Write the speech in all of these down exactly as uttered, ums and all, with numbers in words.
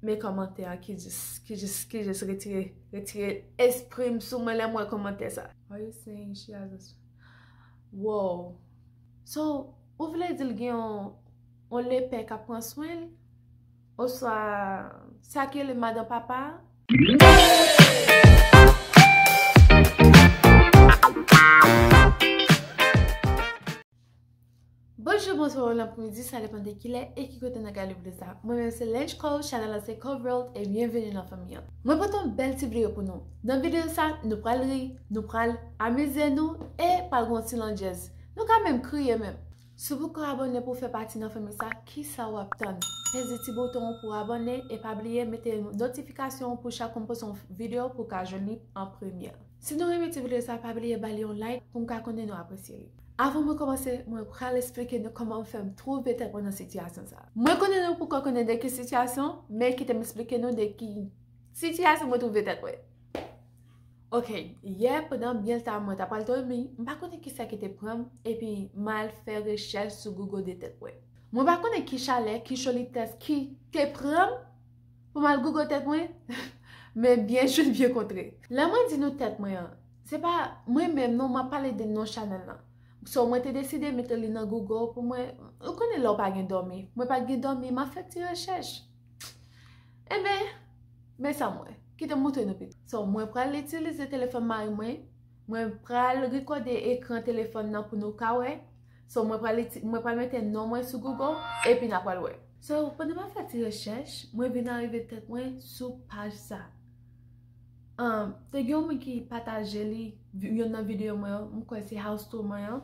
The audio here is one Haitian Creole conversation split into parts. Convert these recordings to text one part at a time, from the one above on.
Men kòmantè an ki jis, ki jis, ki jis retire, retire espri m sou mwen lè m wè kòmantè sa. Are you saying she has a s- Wow. So, ou vle di l gen yon, yon lepè k ap pran swen l? Oswa sa ki rele madan papa a? Bonjou, bonswa, bon apremidi, sa depann de kilè e ki kote n ap gade videyo sa. Mwen menm se Lange Cole, chanèl la se Cole World e byenveni nan fanmi an. Mwen pote yon bèl ti videyo pou nou. Nan videyo sa, nou pral ri, nou pral amize nou e pral gen yon ti landjèz. Nou ka menm kriye menm. Si w poko abòne pou w fè pati nan fanmi sa, kisa w ap tann? Peze ti bouton pou w abòne e pa bliye mete notifikasyon pou chak fwa m poste yon videyo pou w ka jwenn li an premye. Si nou renmen ti videyo sa, pa bliye ba li yon like pou m ka konnen nou apresye li. Avan mwen kòmanse, mwen pral esplike nou kòman m fè m twouve tèt mwen nan sitiyasyon sa. Mwen konnen nou poko konnen de ki sitiyasyon, men kite m esplike nou de ki sitiyasyon mwen twouve tèt mwen. Ok, yè pandan byen ta mwen ta pral dòmi, m pa konnen kisa ki te pran m, epi m al fè rechèch sou Google de tèt mwen. Mwen pa konnen ki chalè, ki cholitès ki te pran m pou m al Google tèt mwen, men byen jwenn byen kontre. Lè mwen di nou tèt mwen an, se pa mwen menm non, m ap pale de non chanèl lan. So, mwen te deside mete li nan Google pou mwen, ou konnen lè w pa gen dòmi. Mwen pa t gen dòmi, m ap fè ti rechèch. Enben, men sa mwen. Kite m montre nou pito. So, mwen pral itilize telefòn mari mwen. Mwen pral rekòde ekran telefòn nan pou nou ka wè. So, mwen pral iti- mwen pral mete non mwen sou Google, epi n a pral wè. So, pandan m ap fè ti rechèch, mwen vin arive tèt mwen sou paj sa. Um, te gen yon moun ki pataje li, vi- youn nan videyo mwen yo, m kwè se house tour mwen an.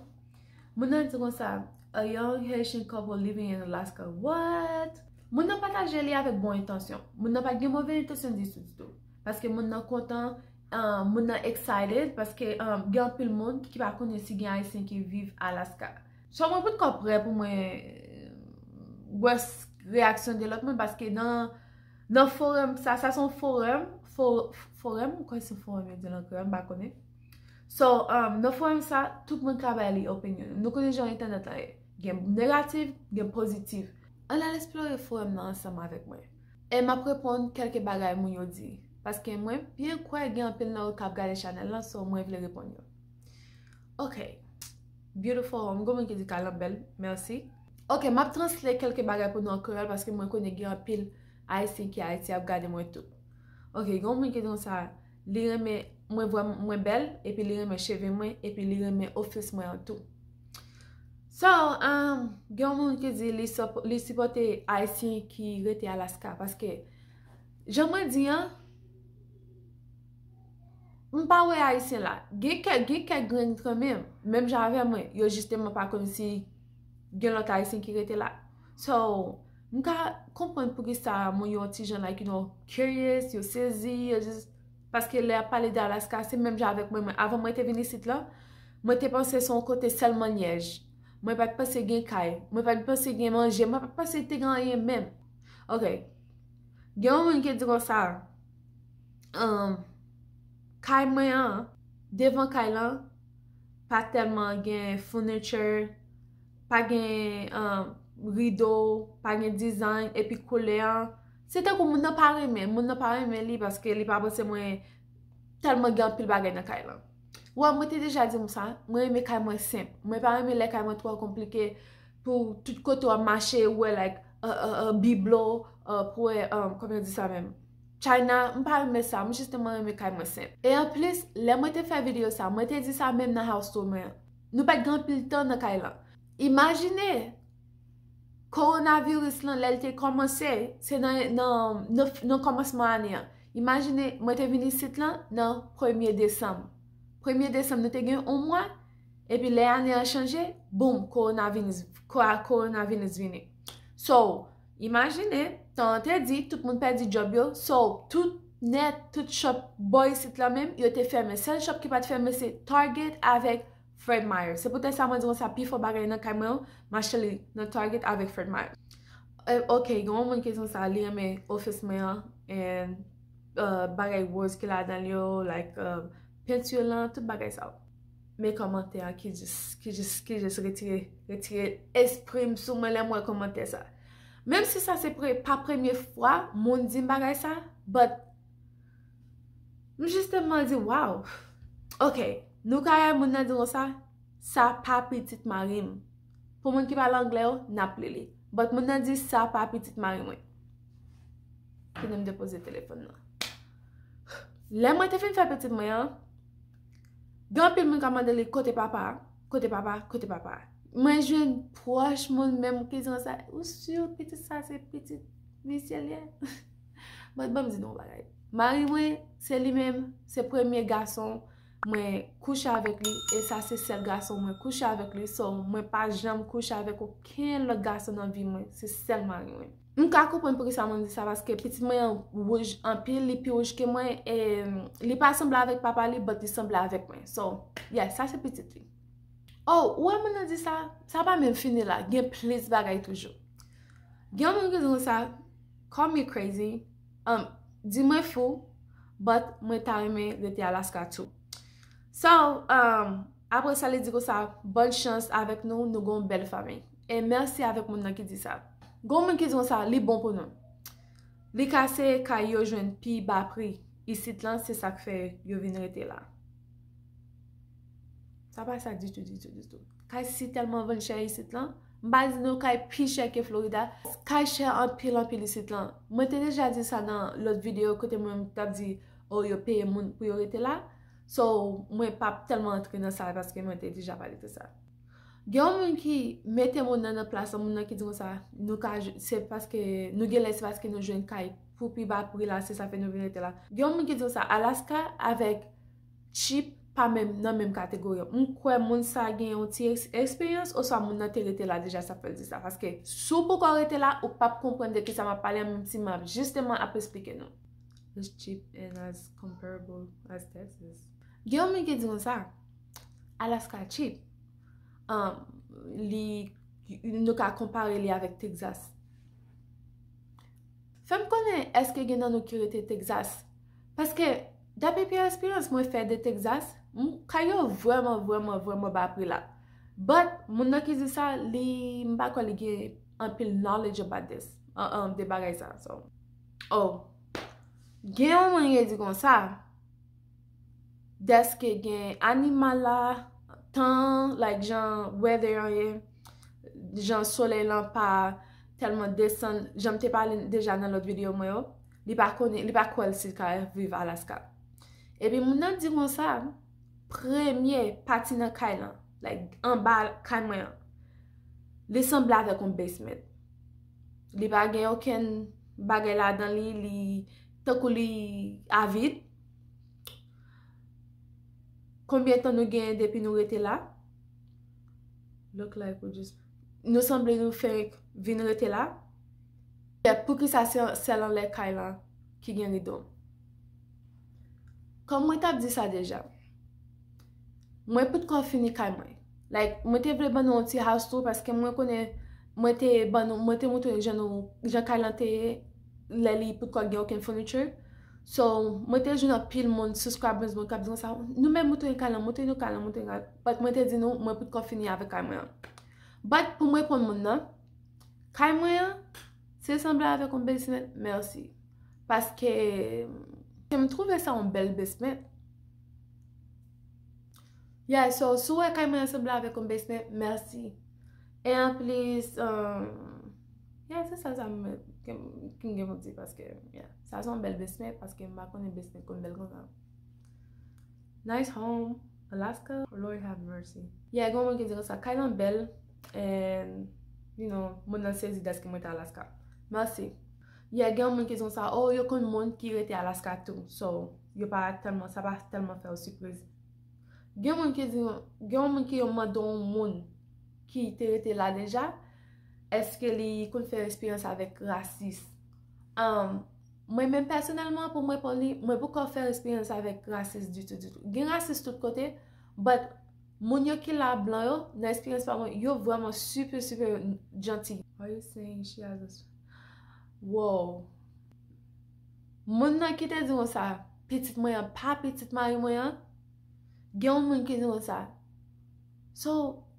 Moun nan di konsa, "A young Haitian couple living in Alaska." What? Moun nan pataje li avèk bon entansyon. Moun nan pa t gen move entansyon ditou, ditou. Paske moun nan kontan, um, moun nan excited, paske, um, gen anpil moun ki pa konnen si gen Ayisyen ki viv Alaska. So, mwen potkò prè pou mwen wè s- reyaksyon de lòt moun, paske nan, nan forum, sa, sa se yon forum, fo- forum, mwen kwè se forum yo di l an kreyòl, m pa konnen. So, um, nan forum sa, tout moun ka bay li opinyon. Nou konnen jan entènèt la ye. Gen negatif, gen pozitif. Ann al eksplore forum nan ansanm avèk mwen. E m ap reponn kèlke bagay moun yo di. Paske mwen byen kwè gen anpil nan yo k ap gade chanèl lan, so mwen vle reponn yo. Ok. Beautiful home. Gon moun ki di kay lan bèl. Mèsi. Ok, m ap translate kèlke bagay pou nou an kreyòl paske mwen konnen gen anpil Ayisyen ki Ayiti ap gade mwen tou. Ok, gon moun ki di konsa, li renmen mwen vwè mwen bèl, epi li renmen cheve mwen, epi li renmen ofis mwen an tou. So, um, gen yon moun ki di li sop- li sipòte Ayisyen ki rete Alaska paske, jan mwen di an, m pa wè Ayisyen la. Gen kèk, gen kèk grenn kanmenm, menm jan avè mwen, yo jisteman pa konn si gen lòt Ayisyen ki rete la. So, m ka konprann poukisa moun yo yon ti jan like, you know, curious, yo sezi, yo just, paske lè y ap pale de Alaska, se menm jan avèk mwen, mwen, avan mwen te vin isit la, mwen te panse se yon kote sèlman nyèj. Mwen pa t panse gen kay, mwen pa t panse gen manje, mwen pa t panse te gen anyen menm. Ok. Gen yon moun ki di konsa, um, kay mwen an, devan kay lan, pa tèlman gen furniture, pa gen, um, rido, pa gen design, epi koulè an, se tankou moun nan pa renmen, moun nan pa renmen li paske li pa panse mwen tèlman gen anpil bagay nan kay lan. Wè, mwen te deja di nou sa, mwen renmen kay mwen senp. Mwen pa renmen lè kay mwen twò konplike pou tout kote w ap mache, ou wè, like, uh, uh, uh, biblo, uh, pou wè, um, kòman yo di sa menm? China, m pa renmen sa, m jisteman renmen kay mwen senp. E anplis, lè mwen te fè videyo sa, mwen te di sa menm nan house tour mwen an. Nou pa t gen anpil tan nan kay lan. Imajine, kowonaviris lan, lè l te kòmanse, se nan, nan, nan, nan kòmansman ane an. Imajine, mwen te vin isit lan nan premye desanm. Premye desanm, nou te gen yon mwa, epi lè ane an chanje, boum, kowonaviris, ko- kowonaviris vini. So, imajine, tan an te di, tout moun pèdi djòb yo, so, tout nèt, tout shop bò isit lan menm, yo te fèmen. Sèl shop ki pa t fèmen, se Target avèk Fred Meyer. Se poutèt sa mwen di konsa, pifò bagay nan kay mwen yo, m achte li nan Target avèk Fred Meyer. Eh, ok, gen yon moun ki di konsa, li renmen ofis mwen an, and, uh, bagay woz ki ladan l yo, like, uh, penti lan, tout bagay sa yo. Men kòmantè an ki jis, ki jis, ki jis retire, retire espri m sou mwen lè m wè kòmantè sa. Menm si sa se pre, pa premye fwa moun di m bagay sa, but m jis tèlman di, wow. Ok, nou ka wè moun nan di konsa, sa pa pitit mari m. Pou moun ki pale anglè yo, n ap li li. But moun nan di sa pa pitit mari mwen. Kite m depoze telefòn nan. Lè mwen te fin fè pitit mwen an, gen anpil moun k ap mande li kote papa, kote papa, kote papa. Mwen jwenn pwòch moun menm ki di konsa, ou si pitit sa se pitit misye l ye? But ban m di nou yon bagay. Mari mwen, se li menm, se premye gason mwen kouche avèk li, e sa se sèl gason mwen kouche avèk li, so mwen pa janm kouche avèk okenn lòt gason nan vi mwen, se sèl mari mwen. M ka konprann poukisa moun di sa, paske pitit mwen an wouj anpil, li pi wouj ke mwen, e li pa sanble avèk papa li, but li sanble avèk mwen. So, yeah, sa se pitit li. Oh, ou wè moun nan di sa, sa pa menm fini la, gen plis bagay toujou. Gen moun ki di konsa, call me crazy, um, di mwen fou, but mwen ta renmen rete Alaska too. So, um, apre sa, li di konsa, bòn chans avèk nou, nou gon bèl fanmi. E mèsi avèk moun nan ki di sa. Gon moun ki di konsa, li bon pou nou. Li ka se kay yo jwenn pi ba pri isit lan, se sa k fè yo vin rete la. Sa pa sa ditou, ditou, ditou. Kay si tèlman vann chè isit lan. M pa di nou kay pi chè ke Florida. Kay chè anpil, anpil isit lan. Mwen te deja di sa nan lòt videyo kote mwen t ap di, oh, yo peye moun pou yo rete la. So, mwen p ap tèlman antre nan sa paske mwen te deja pale de sa. Gen yon moun ki mete moun nan nan plas an, moun nan ki di konsa, nou ka, se paske, nou genlè se paske nou jwenn kay pou pi ba pri la, se sa fè nou vin rete la. Gen yon moun ki di konsa, Alaska avèk cheap pa menm nan menm kategori. M kwè moun sa gen yon ti eks-, eksperyans, oswa moun nan te rete la deja, sa fè l di sa. Paske si w poko rete la, ou p ap konprann de kisa m ap pale an, menm si m ap jisteman ap esplike nou. It's cheap and as comparable as Texas. Gen yon moun ki di konsa, Alaska cheap. Um, li, nou ka konpare li avèk Texas. Fè m konnen èske gen nan nou ki rete Texas. Paske, daprè pye eksperyans mwen fè de Texas, m, kay yo vrèman, vrèman, vrèman ba pri la. But, moun nan ki di sa, li, m pa kwè li gen anpil knowledge about this. An, an, de bagay sa. So, oh. Gen yon moun ki di konsa, dèske gen animal la, tan, like, jan weather an ye, jan solèy lan pa tèlman desann, jan m te pale deja nan lòt videyo mwen yo, li pa konnen, li pa kwè l si l ka viv Alaska. Epi moun nan di konsa, premye pati nan kay lan, like, anba kay mwen an, li sanble avèk yon basement. Li pa gen okenn bagay ladan li, li tankou li avid. Konbyen tan nou genyen depi nou rete la? Look like we just, nou sanble nou fenk vin rete la. Poukisa se sèl anlè kay lan ki gen rido? Kòm mwen t ap di sa deja, mwen potkò fini kay mwen. Like, mwen te vle ban nou yon ti house tour paske mwen konnen mwen te ban nou, mwen te montre jan nou, jan kay lan te ye lè li potkò gen okenn furniture. So, mwen te jwenn anpil moun, subscribers mwen k ap di konsa, nou menm montre kay lan, montre nou kay lan, montre kay lan. But mwen te di nou, mwen potkò fini avèk kay mwen an. But pou mwen reponn moun nan, kay mwen an, se sanble avèk yon basement, mèsi. Paske, m twouve sa yon bèl basement. Yeah, so, si w wè kay mwen an sanble avèk yon basement, mèsi. E anplis, um, yeah, se sa, sa m, ke m, ke m gen pou di, paske, yeah, sa se yon bèl basement, paske m pa konnen basement konn bèl konsa. Nice home, Alaska, Lord have mercy. Yeah, gen yon moun ki di konsa, kay lan bèl, and, you know, moun nan sezi dèske mwen te Alaska. Mèsi. Yeah, gen yon moun ki di konsa, oh, yo konn moun ki rete Alaska tou. So, yo pa tèlman, sa pa tèlman fè yo sipriz. Gen moun ki di, gen yon moun ki yo mande yon moun ki te rete la deja, èske li konn fè eksperyans avèk rasis? Um, mwen menm pèsonèlman, pou mwen, pou li, mwen poko fè eksperyans avèk rasis ditou, ditou. Gen rasis tout kote, but moun yo ki la blan yo, nan eksperyans pa mwen, yo vrèman super, super janti. Are you saying she has a s-, wow. Moun nan ki te di konsa, pitit mwen an pa pitit mari mwen an, gen yon moun ki di konsa. So,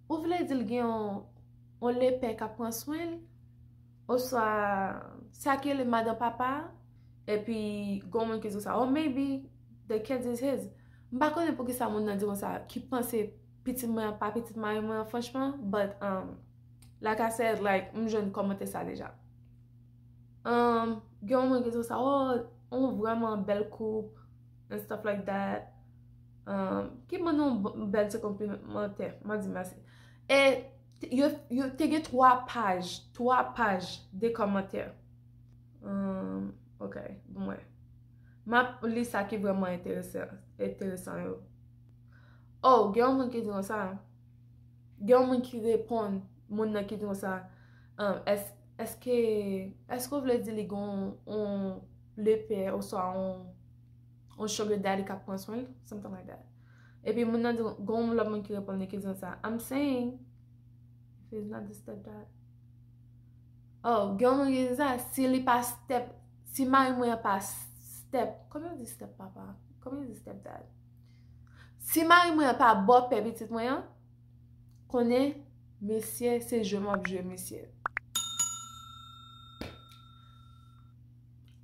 ou vle di l gen yon, yon lepè k ap pran swen l? Oswa sa ki rele madan papa, epi gon moun ki di konsa, oh, maybe the kids is his. M pa konnen poukisa moun nan di konsa, ki panse pitit mwen an pa pitit mari mwen an, franchman, but, um, like I said, like, m jwenn kòmantè sa deja. Um, gen yon moun ki di konsa, oh, on vrèman bèl koup, and stuff like that. Um, ki ban nou yon bèl ti kòmantè, m a di mèsi. E yo, yo te gen twa paj, twa paj de kòmantè. Um, ok, bon, wè. M ap li sa ki vrèman enteresan, enteresan yo. Oh, gen yon moun ki di konsa. Gen yon moun ki reponn moun nan ki di konsa, um, es, eske, eske w vle di li gon yon lepè oswa yon, yon sugar daddy k ap pran swen l, something like that. Epi moun nan di, gon lòt moun ki reponn li ki di konsa, I'm saying, if he's not the stepdad. Oh, gen yon moun ki di sa, si li pa step, si mari mwen an pa step, kòman yo di step papa? Kòman yo di step dad? Si mari mwen an pa bòpè pitit mwen an, konnen, mesye, se jwe m ap jwe, mesye.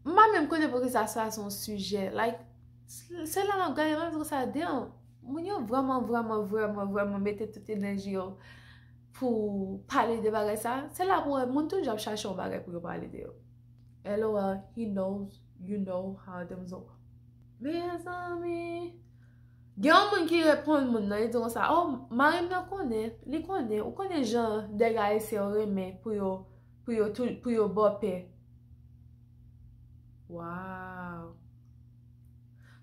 M pa menm konnen poukisa sa se yon sijè. Like, se la m ap gade, m ap di konsa, damn, moun yo vrèman, vrèman, vrèman, vrèman mete tout enèji yo pou pale de bagay sa. Se la pou wè moun toujou ap chache yon bagay pou yo pale de yo. L O L, he knows, you know how them zo. Mezanmi. Gen yon moun ki reponn moun nan, li di konsa, oh, mari m nan konnen, li konnen, ou konnen jan nèg ayisyen yo renmen pou yo, pou yo, tou, pou yo bòpè. Wow.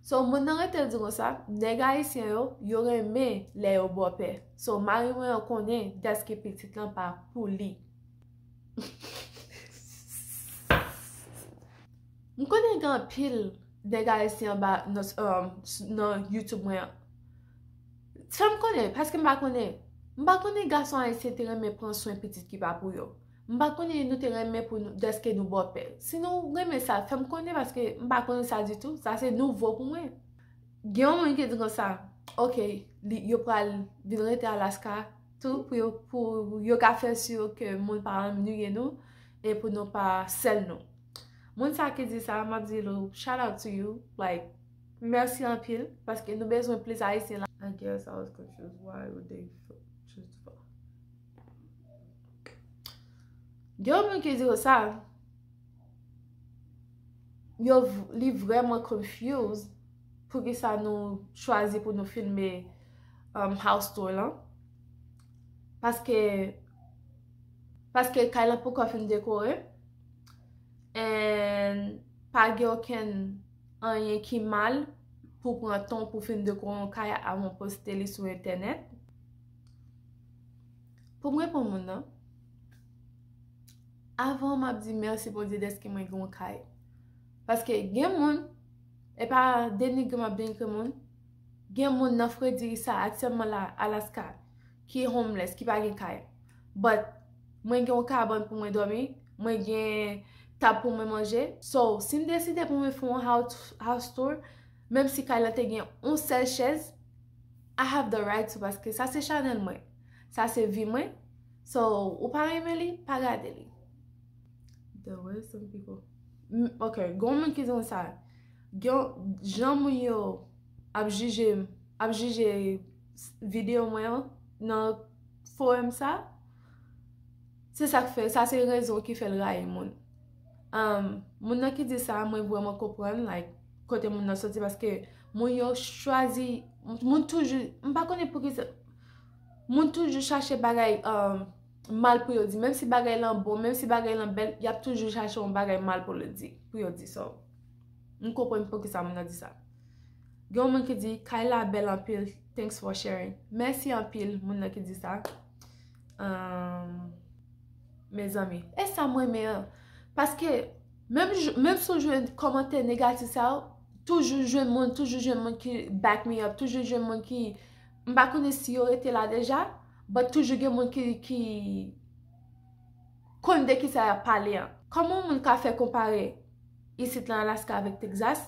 So, moun nan rete di konsa, nèg ayisyen yo, yo renmen lè yo bòpè. So, mari mwen an konnen dèske pitit lan pa pou li. M konnen gen anpil nèg ayisyen anba nan, um, nan YouTube mwen an. Fè m konnen, paske m pa konnen. M pa konnen gason ayisyen te renmen pran swen pitit ki pa pou yo. M pa konnen nou te renmen pou nou, dèske nou bòpè. Si nou renmen sa, fè m konnen, paske m pa konnen sa ditou. Sa se nouvo pou mwen. Gen yon moun ki di konsa, ok, li, yo pral vin rete Alaska tou pou yo, pou yo ka fè si ke moun pa annuiye nou e pou nou pa sèl nou. Moun sa ki di sa, m ap di l, shout out to you, like, mèsi anpil, paske nou bezwen plis ayisyen la. I guess I was confused. Why would they choose to follow? Gen yon moun ki di yo sa, yo, li vrèman confused poukisa nou chwazi pou nou filme, um, house tour lan. Paske, paske kay lan poko fin dekore. And pa gen okenn anyen ki mal pou pran tan pou fin dekore yon kay avan poste li sou entènèt. Pou m reponn moun nan, avan m ap di mèsi Bondye dèske mwen gen yon kay. Paske gen moun, e pa denigre m ap denigre moun, gen moun nan Frederick sa aktyèlman la, Alaska, ki homeless, ki pa gen kay. But mwen gen yon kabann pou mwen dòmi, mwen gen tab pou mwen manje. So, si m deside pou mwen fè yon house, house tour, menm si kay la te gen yon sèl chèz, I have the right to, paske sa se chanèl mwen. Sa se vi mwen. So, ou pa renmen li, pa gade li. There were some people. M- Ok, gen moun ki di konsa. Gen jan moun yo ap jije, ap jije videyo mwen an nan forum sa. Se sa k fè, sa se rezon ki fè l rayi moun. Um, moun nan ki di sa, mwen vrèman konprann, like, kote moun nan soti, paske moun yo chwazi, moun toujou, m pa konnen poukisa, moun toujou chache bagay, um, mal pou yo di. Menm si bagay lan bon, menm si bagay lan bèl, y ap toujou chache yon bagay mal pou yo di, pou yo di. So, m konprann poukisa moun nan di sa. Gen yon moun ki di, kay la bèl anpil, thanks for sharing. Mèsi anpil, moun nan ki di sa. Um, mezanmi, e sa m renmen an. Paske, menm, menm si w jwenn kòmantè negatif sa yo, toujou jwenn moun, toujou jwenn moun ki back me up, toujou jwenn moun ki, m pa konnen si yo rete la deja, but toujou gen moun ki, ki konn de kisa y ap pale an. Kòman yon moun ka fè konpare isit lan Alaska avèk Texas?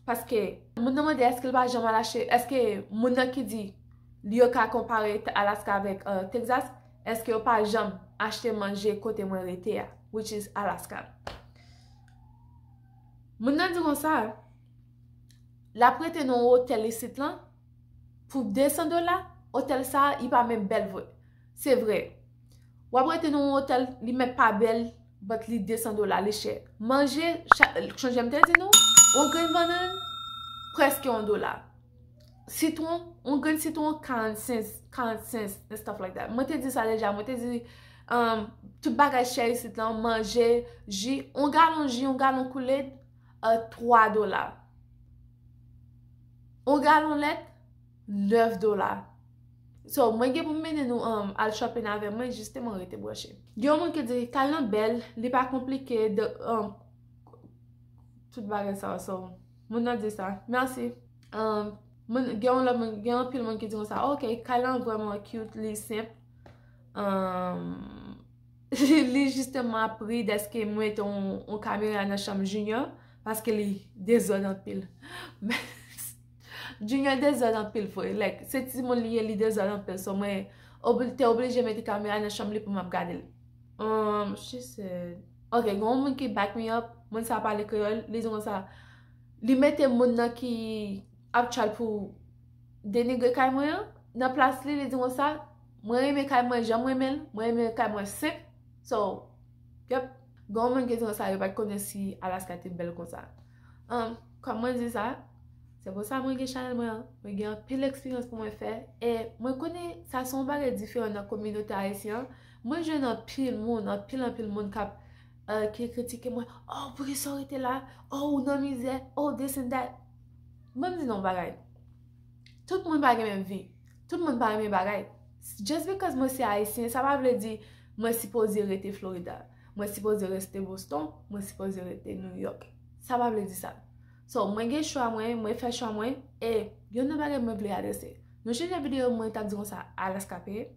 Paske moun nan mande èske l pa janm al achte, èske moun nan ki di li yo ka konpare Alaska avèk, euh, Texas, èske yo pa janm achte manje kote mwen rete a? which is Alaska. Moun nan di konsa, l ap rete nan yon otèl isit lan pou de san dola, otèl sa a, li pa menm bèl vre. Se vre. W ap rete nan yon otèl, li mèt pa bèl, but li de san dola, li chè. Manje, cha- chonje m te di nou, yon grenn bannann, prèske yon dola. Sitwon, yon grenn sitwon, karannsenk, karannsenk, and stuff like that. Mwen te di sa deja, mwen te di, um, tout bagay chè isit lan, manje, ji, yon galon ji, yon galon Kool-Aid, uh, twa dola. Yon galon lèt, nèf dola. So, mwen gen pou m mennen nou, um, al shopping avè mwen, jisteman rete branche. Gen yon moun ki di, kay lan bèl, li pa konplike, de, um, tout bagay sa, so, moun nan di sa. Mèsi. Um, moun, gen yon lòt moun, gen anpil moun ki di konsa, ok, kay lan vrèman cute, li senp. Um, li jisteman ap ri dèske mwen mete yon, yon kamera nan chanm Junior, paske li dezòd anpil. Junior dezòd anpil vre. Like, se timoun li ye, li dezòd anpil. So, mwen obli- te oblije mete kamera nan chanm li pou m ap gade l. Um, she said, ok, gen yon moun ki back me up, moun sa pale kreyòl, li di konsa, li mete moun nan ki ap try pou denigre kay mwen an, nan plas li, li di konsa, mwen renmen kay mwen jan mwen renmen l, mwen renmen kay mwen senp. So, yep, gen yon moun ki di konsa, yo pa t konnen si Alaska te bèl konsa. Um, kòm mwen di sa, se pou sa mwen gen chanèl mwen an. Mwen gen anpil eksperyans pou mwen fè. E mwen konnen sa se yon bagay diferan nan kominote ayisyen an. Mwen jwenn anpil moun, anpil, anpil moun k ap, uh, ki kritike mwen. Oh, poukisa w rete la? Oh, ou nan mizè. Oh, this and that. Mwen m di nou yon bagay. Tout moun pa gen menm vi. Tout moun pa renmen bagay. Just because mwen se ayisyen, sa pa vle di mwen sipoze rete Florida. Mwen sipoze rete Boston, mwen sipoze rete New York. Sa pa vle di sa. So, mwen gen chwa mwen, mwen fè chwa mwen, e youn nan bagay mwen vle adrese. Nou chanje videyo mwen t ap di konsa, Alaska peye.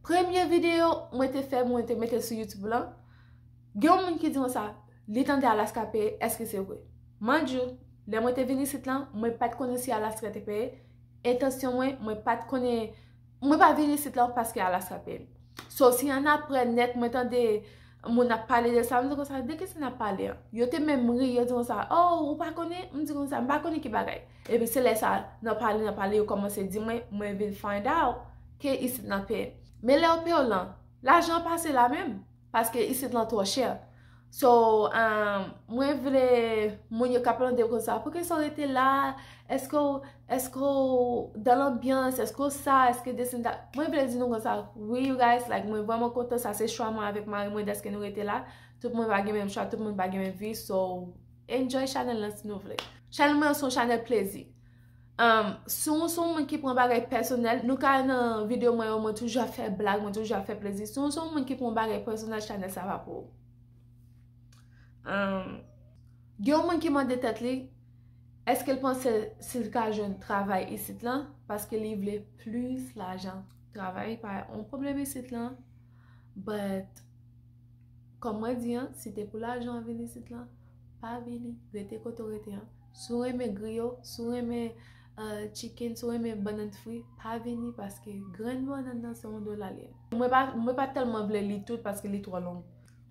Premye videyo mwen te fè, mwen te mete sou YouTube lan, gen yon moun ki di konsa, li tande Alaska peye, èske se vre? Mind you, lè mwen te vin isit lan, mwen pa t konnen si Alaska te peye. Entansyon mwen, mwen pa t konnen, mwen pa vin isit lan paske Alaska peye. So, si annapre nèt, mwen tande moun ap pale de sa, m di konsa, de kisa n ap pale an? Yo te menm ri, yo di konsa, oh, ou pa konnen? M di konsa, m pa konnen ki bagay. Epi se lè sa, nan pale, nan pale, yo kòmanse di mwen, mwen vin find out ke isit lan peye. Men lè yo peye w lan, lajan an pase la menm, paske isit lan twò chè. So, um, mwen vle moun yo k ap mande konsa, poukisa w rete la? Èske w, èske w dans l'ambiance? Èske w sa? Èske this and that? Mwen vle di nou konsa, wi, you guys, like, mwen vrèman kontan, sa se chwa mwen avèk mari mwen dèske nou rete la. Tout moun pa gen menm chwa, tout moun pa gen menm vi, so enjoy chanèl lan si nou vle. Chanèl mwen an se yon chanèl plezi. Um, si w se yon moun ki pran bagay pèsonèl, nou ka nan videyo mwen yo, mwen toujou ap fè blag, mwen toujou ap fè plezi. Si w se yon moun ki pran bagay pèsonèl, chanèl sa pa pou ou. Um, gen yon moun ki mande tèt li, èske l panse si l ka jwenn travay isit lan, paske li vle plis lajan. Travay pa yon pwoblèm isit lan, but kòm mwen di an, si te pou lajan an vin isit lan, pa vini, rete kote w rete an. Si w renmen griyo, si w renmen, uh, chicken, si w renmen bannann fri, pa vini paske grenn bannann nan se yon dola li ye. Mwen pa, mwen pa tèlman vle li tout paske li twò long.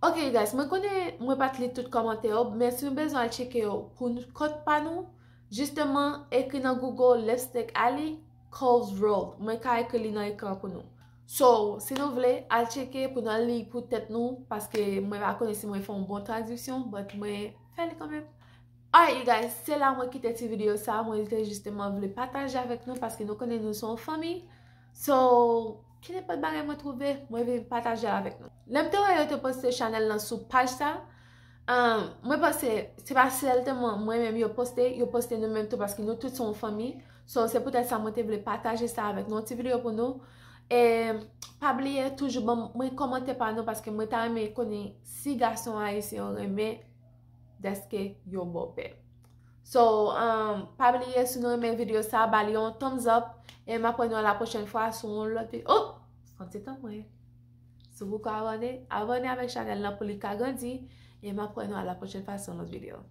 Ok, guys, mwen konnen mwen pa t li tout kòmantè yo, men si nou bezwen al tcheke yo pou n- kont pa nou, jisteman, ekri nan Google Lipstick Alley, Kohl's World. Mwen ka ekri li nan ekran pou nou. So, si nou vle, al tcheke pou n al li pou tèt nou, paske mwen pa konnen si mwen fè yon bon tradiksyon, but mwen fè li kanmenm. Alright, you guys, se la mwen kite ti videyo sa, mwen te jisteman vle pataje avèk nou, paske nou konnen nou se yon fanmi. So, ki nenpòt bagay mwen twouve, mwen vin pataje l avèk nou. Lè m te wè yo te poste chanèl lan sou paj sa, um, mwen panse se pa sèlman mwen menm yo poste, yo poste nou menm tou paske nou tout se yon fanmi. So, se poutèt sa mwen te vle pataje sa avèk nou, yon ti videyo pou nou. E pa bliye toujou ban mwen kòmantè pa nou paske mwen ta renmen konnen si gason ayisyen yo renmen dèske yo bòpè. So, um, pa bliye si nou renmen videyo sa, ba li yon thumbs up. E m ap wè nou a la pwochèn fwa sou yon lòt videyo. Oh! Santi tan mwen. Si w poko abòne, abòne avèk chanèl lan pou li ka grandi. E m ap wè nou a la pwochèn fwa sou yon lòt videyo.